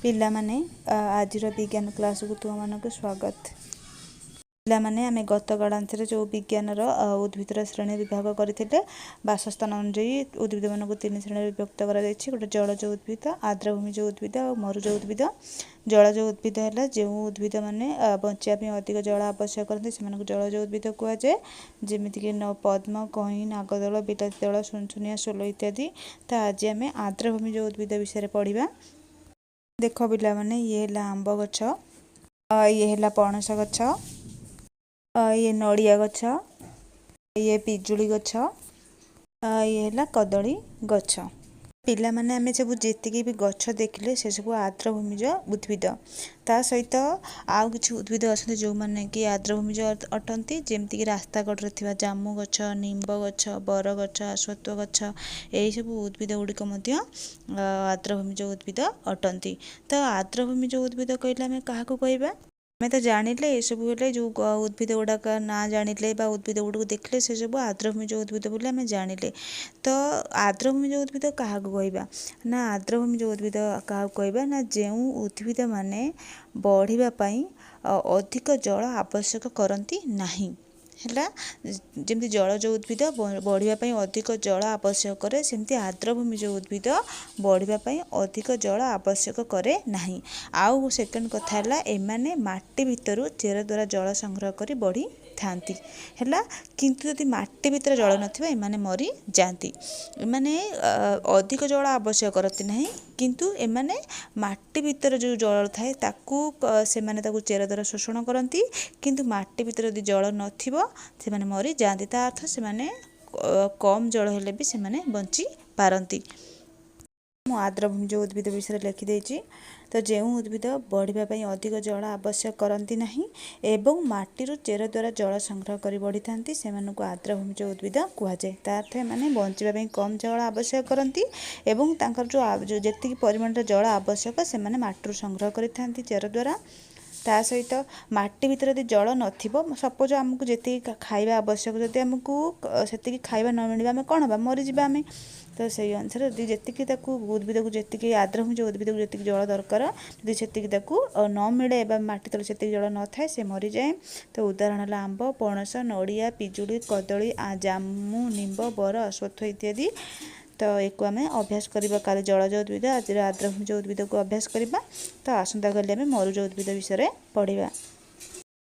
ପିଲାମାନେ, ଆଜିର ବିଜ୍ଞାନ କ୍ଲାସକୁ ତୁମମାନଙ୍କୁ ସ୍ୱାଗତ। ପିଲାମାନେ, ଆମେ ଗତ ଗଣାଂଶରେ ଯେଉଁ ବିଜ୍ଞାନର ଉଦ୍ଭିଦର ଶ୍ରେଣୀ ବିଭାଗ କରିଥିଲେ, ବାସସ୍ଥାନ ଅନୁଯାୟୀ ଉଦ୍ଭିଦମାନଙ୍କୁ ତିନି ଶ୍ରେଣୀରେ ବିଭକ୍ତ କରାଯାଇଛି। ଗୋଟେ ଜଳଜ ଉଦ୍ଭିଦ, ଆର୍ଦ୍ରଭୂମିଜ ଉଦ୍ଭିଦ ଆଉ ମରୁଜ ଉଦ୍ଭିଦ। ଜଳଜ ଉଦ୍ଭିଦ ହେଲା ଯେଉଁ ଉଦ୍ଭିଦମାନେ ବଞ୍ଚିବା ପାଇଁ ଅଧିକ ଜଳ ଆବଶ୍ୟକ କରନ୍ତି, ସେମାନଙ୍କୁ ଜଳଜ ଉଦ୍ଭିଦ କୁହାଯାଏ। ଯେମିତିକି ପଦ୍ମ, କଇଁ, ନାଗଦଳ, ବିଲାତି ଦଳ, ସୁନସୁନିଆ, ସୋଲ ଇତ୍ୟାଦି। ତ ଆଜି ଆମେ ଆର୍ଦ୍ରଭୂମିଜ ଉଦ୍ଭିଦ ବିଷୟରେ ପଢ଼ିବା। ଦେଖ ପିଲାମାନେ, ଇଏ ହେଲା ଆମ୍ବ ଗଛ, ଇଏ ହେଲା ପଣସ ଗଛ, ଇଏ ନଡ଼ିଆ ଗଛ, ଇଏ ପିଜୁଳି ଗଛ, ଇଏ ହେଲା କଦଳୀ ଗଛ। ପିଲାମାନେ, ଆମେ ସବୁ ଯେତିକି ବି ଗଛ ଦେଖିଲେ, ସେସବୁ ଆର୍ଦ୍ରଭୂମିଜ ଉଦ୍ଭିଦ। ତା ସହିତ ଆଉ କିଛି ଉଦ୍ଭିଦ ଅଛନ୍ତି, ଯେଉଁମାନେ କି ଆର୍ଦ୍ରଭୂମିଜ ଅଟନ୍ତି, ଯେମିତିକି ରାସ୍ତା କଡ଼ରେ ଥିବା ଜାମୁ ଗଛ, ନିମ୍ବ ଗଛ, ବରଗଛ, ଅଶ୍ୱତ୍ଥ ଗଛ। ଏହିସବୁ ଉଦ୍ଭିଦ ଗୁଡ଼ିକ ମଧ୍ୟ ଆର୍ଦ୍ରଭୂମିଜ ଉଦ୍ଭିଦ ଅଟନ୍ତି। ତ ଆର୍ଦ୍ରଭୂମିଜ ଉଦ୍ଭିଦ କହିଲେ ଆମେ କାହାକୁ କହିବା? ଆମେ ତ ଜାଣିଲେ, ଏସବୁ ହେଲେ ଯେଉଁ ଉଦ୍ଭିଦ ଗୁଡ଼ାକ ନାଁ ଜାଣିଲେ ବା ଉଦ୍ଭିଦ ଗୁଡ଼ିକୁ ଦେଖିଲେ, ସେସବୁ ଆର୍ଦ୍ରଭୂମିଜ ଉଦ୍ଭିଦ ବୋଲି ଆମେ ଜାଣିଲେ। ତ ଆର୍ଦ୍ରଭୂମିଜ ଉଦ୍ଭିଦ କାହାକୁ କହିବା ନା, ଆର୍ଦ୍ରଭୂମିଜ ଉଦ୍ଭିଦ କାହାକୁ କହିବା ନା, ଯେଉଁ ଉଦ୍ଭିଦମାନେ ବଢ଼ିବା ପାଇଁ ଅଧିକ ଜଳ ଆବଶ୍ୟକ କରନ୍ତି ନାହିଁ। ହେଲା, ଯେମିତି ଜଳଜ ଉଦ୍ଭିଦ ବଢ଼ିବା ପାଇଁ ଅଧିକ ଜଳ ଆବଶ୍ୟକ କରେ, ସେମିତି ଆର୍ଦ୍ରଭୂମିଜ ଉଦ୍ଭିଦ ବଢ଼ିବା ପାଇଁ ଅଧିକ ଜଳ ଆବଶ୍ୟକ କରେ ନାହିଁ। ଆଉ ସେକେଣ୍ଡ କଥା ହେଲା, ଏମାନେ ମାଟି ଭିତରୁ ଚେର ଦ୍ୱାରା ଜଳ ସଂଗ୍ରହ କରି ବଢ଼ିଥାନ୍ତି। ହେଲା, କିନ୍ତୁ ଯଦି ମାଟି ଭିତରେ ଜଳ ନଥିବ, ଏମାନେ ମରିଯାଆନ୍ତି। ଏମାନେ ଅଧିକ ଜଳ ଆବଶ୍ୟକ କରନ୍ତି ନାହିଁ, କିନ୍ତୁ ଏମାନେ ମାଟି ଭିତରେ ଯେଉଁ ଜଳ ଥାଏ, ତାକୁ ସେମାନେ ତାକୁ ଚେର ଦ୍ୱାରା ଶୋଷଣ କରନ୍ତି। କିନ୍ତୁ ମାଟି ଭିତରେ ଯଦି ଜଳ ନଥିବ, ସେମାନେ ମରିଯାଆନ୍ତି। ତା ଅର୍ଥ ସେମାନେ କମ୍ ଜଳ ହେଲେ ବି ସେମାନେ ବଞ୍ଚି ପାରନ୍ତି। ମୁଁ ଆର୍ଦ୍ରଭୂମିଜ ଉଦ୍ଭିଦ ବିଷୟରେ ଲେଖିଦେଇଛି। ତ ଯେଉଁ ଉଦ୍ଭିଦ ବଢ଼ିବା ପାଇଁ ଅଧିକ ଜଳ ଆବଶ୍ୟକ କରନ୍ତି ନାହିଁ ଏବଂ ମାଟିରୁ ଚେର ଦ୍ୱାରା ଜଳ ସଂଗ୍ରହ କରି ବଢ଼ିଥାନ୍ତି, ସେମାନଙ୍କୁ ଆର୍ଦ୍ରଭୂମିଜ ଉଦ୍ଭିଦ କୁହାଯାଏ। ତା ଅର୍ଥ ଏମାନେ ବଞ୍ଚିବା ପାଇଁ କମ୍ ଜଳ ଆବଶ୍ୟକ କରନ୍ତି ଏବଂ ତାଙ୍କର ଯେଉଁ ଯେତିକି ପରିମାଣର ଜଳ ଆବଶ୍ୟକ, ସେମାନେ ମାଟିରୁ ସଂଗ୍ରହ କରିଥାନ୍ତି ଚେର ଦ୍ୱାରା। ତା ସହିତ ମାଟି ଭିତରେ ଯଦି ଜଳ ନଥିବ, ସପୋଜ ଆମକୁ ଯେତିକି ଖାଇବା ଆବଶ୍ୟକ, ଯଦି ଆମକୁ ସେତିକି ଖାଇବା ନ ମିଳିବ, ଆମେ କ'ଣ ହେବା? ମରିଯିବା ଆମେ। ତ ସେଇ ଅନୁସାରେ ଯଦି ଯେତିକି ତାକୁ ଉଦ୍ଭିଦକୁ ଯେତିକି, ଆର୍ଦ୍ରଭୂମିଜ ଉଦ୍ଭିଦକୁ ଯେତିକି ଜଳ ଦରକାର, ଯଦି ସେତିକି ତାକୁ ନ ମିଳେ ବା ମାଟି ତଳେ ସେତିକି ଜଳ ନଥାଏ, ସେ ମରିଯାଏ। ତ ଉଦାହରଣ ହେଲା ଆମ୍ବ, ପଣସ, ନଡ଼ିଆ, ପିଜୁଳି, କଦଳୀ, ଜାମୁ, ନିମ୍ବ, ବର, ଅଶ୍ୱତ୍ଥ ଇତ୍ୟାଦି। ତ ଏକୁ ଆମେ ଅଭ୍ୟାସ କରିବା। କାଲି ଜଳଜ ଉଦ୍ଭିଦ, ଆଜିର ଆର୍ଦ୍ରଭୂମିଜ ଉଦ୍ଭିଦକୁ ଅଭ୍ୟାସ କରିବା। ତ ଆସନ୍ତାକାଲି ଆମେ ମରୁଜ ଉଦ୍ଭିଦ ବିଷୟରେ ପଢ଼ିବା।